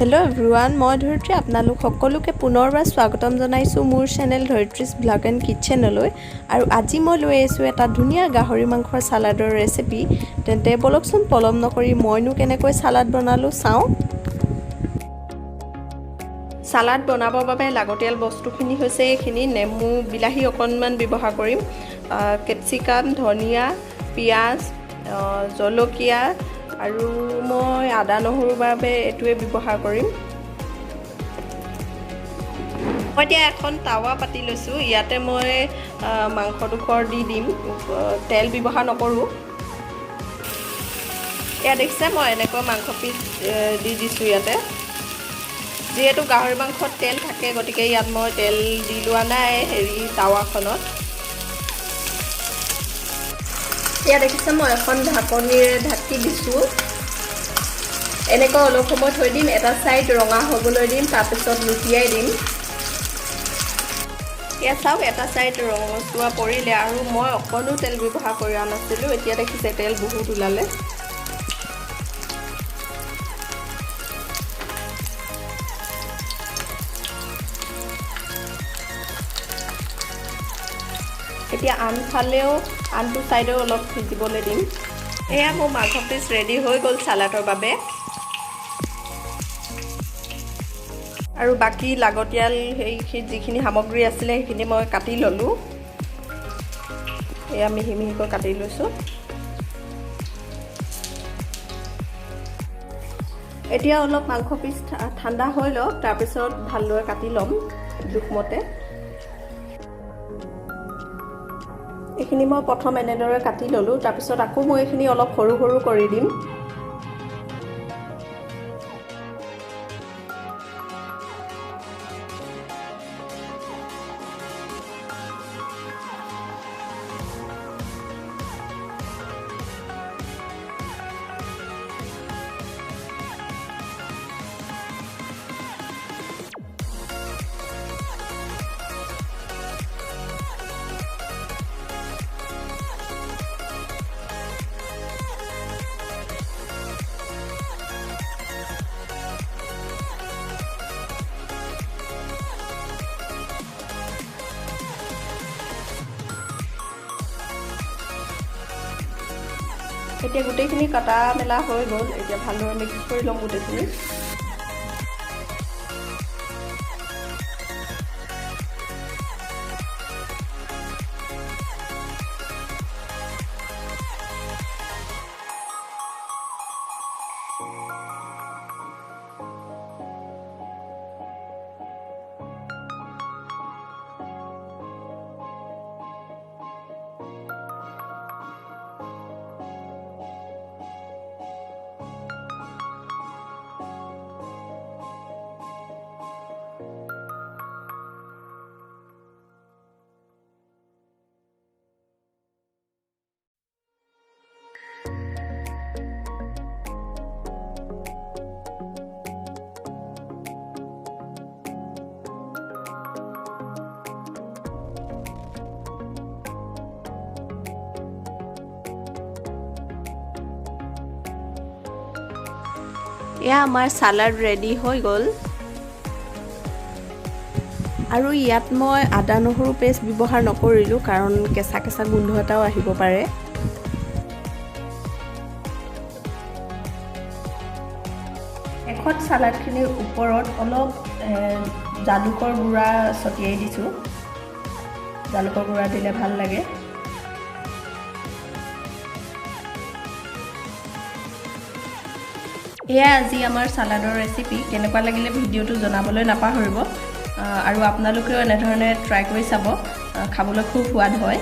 Hello' everyone, মই ধৰিত্ৰী আপোনালোক সকলোকে পুনৰবাৰ স্বাগতম জনাইছোঁ মোৰ চেনেল ধৰিত্ৰীজ ভ্লগ এণ্ড কিটচেনলৈ। আৰু আজি মই লৈ আহিছোঁ এটা ধুনীয়া গাহৰি মাংসৰ চালাডৰ ৰেচিপি। তেন্তে ব'লকচোন, পলম নকৰি মইনো কেনেকৈ চালাড বনালোঁ চাওঁ। চালাড বনাবৰ বাবে লাগতিয়াল বস্তুখিনি হৈছে এইখিনি: নেমু, বিলাহী অকণমান ব্যৱহাৰ কৰিম, কেপচিকাম, ধনিয়া, পিঁয়াজ, জলকীয়া আৰু মই আদা নহৰুৰ বাবে এইটোৱে ব্যৱহাৰ কৰিম। মই এতিয়া এখন টাৱা পাতি লৈছোঁ। ইয়াতে মই মাংসডোখৰ দি দিম। তেল ব্যৱহাৰ নকৰোঁ। এয়া দেখিছে, মই এনেকৈ মাংস পিচ দি দিছোঁ ইয়াতে। যিহেতু গাহৰি মাংসত তেল থাকে, গতিকে ইয়াত মই তেল দি লোৱা নাই টাৱাখনত। এয়া দেখিছে, মই এখন ঢাকনিৰে ঢাকি দিছোঁ। এনেকৈ অলপ সময় থৈ দিম, এটা ছাইড ৰঙা হ'বলৈ দিম, তাৰপিছত লুটিয়াই দিম। এয়া চাওক, এটা ছাইড ৰঙচুৱা পৰিলে আৰু মই অকণো তেল ব্যৱহাৰ কৰা নাছিলোঁ। এতিয়া দেখিছে, তেল বহুত ওলালে। এতিয়া আনফালেও, আনটো ছাইডেও অলপ সিজিবলৈ দিম। এয়া মোৰ মাংস পিচ ৰেডি হৈ গ'ল চালাডৰ বাবে। আৰু বাকী লাগতিয়াল সেই যিখিনি সামগ্ৰী আছিলে, সেইখিনি মই কাটি ল'লোঁ। এয়া মিহি মিহিকৈ কাটি লৈছোঁ। এতিয়া অলপ মাংস পিচ ঠাণ্ডা হৈ লওক, তাৰপিছত ভালদৰে কাটি ল'ম জোখমতে। এইখিনি মই প্ৰথম এনেদৰে কাটি ল'লোঁ। তাৰপিছত আকৌ মই এইখিনি অলপ সৰু সৰু কৰি দিম। এতিয়া গোটেইখিনি কটা মেলা হৈ গ'ল। এতিয়া ভালদৰে মিক্স কৰি ল'ম গোটেইখিনি। এয়া আমাৰ চালাড ৰেডি হৈ গ'ল। আৰু ইয়াত মই আদা নহৰু পেষ্ট ব্যৱহাৰ নকৰিলোঁ, কাৰণ কেঁচা কেঁচা গোন্ধ এটাও আহিব পাৰে। শেষত চালাডখিনিৰ ওপৰত অলপ জালুকৰ গুড়া ছটিয়াই দিছোঁ। জালুকৰ গুড়া দিলে ভাল লাগে। এয়াই আজি আমাৰ চালাডৰ ৰেচিপি। কেনেকুৱা লাগিলে ভিডিঅ'টো জনাবলৈ নাপাহৰিব আৰু আপোনালোকেও এনেধৰণে ট্ৰাই কৰি চাব। খাবলৈ খুব সোৱাদ হয়।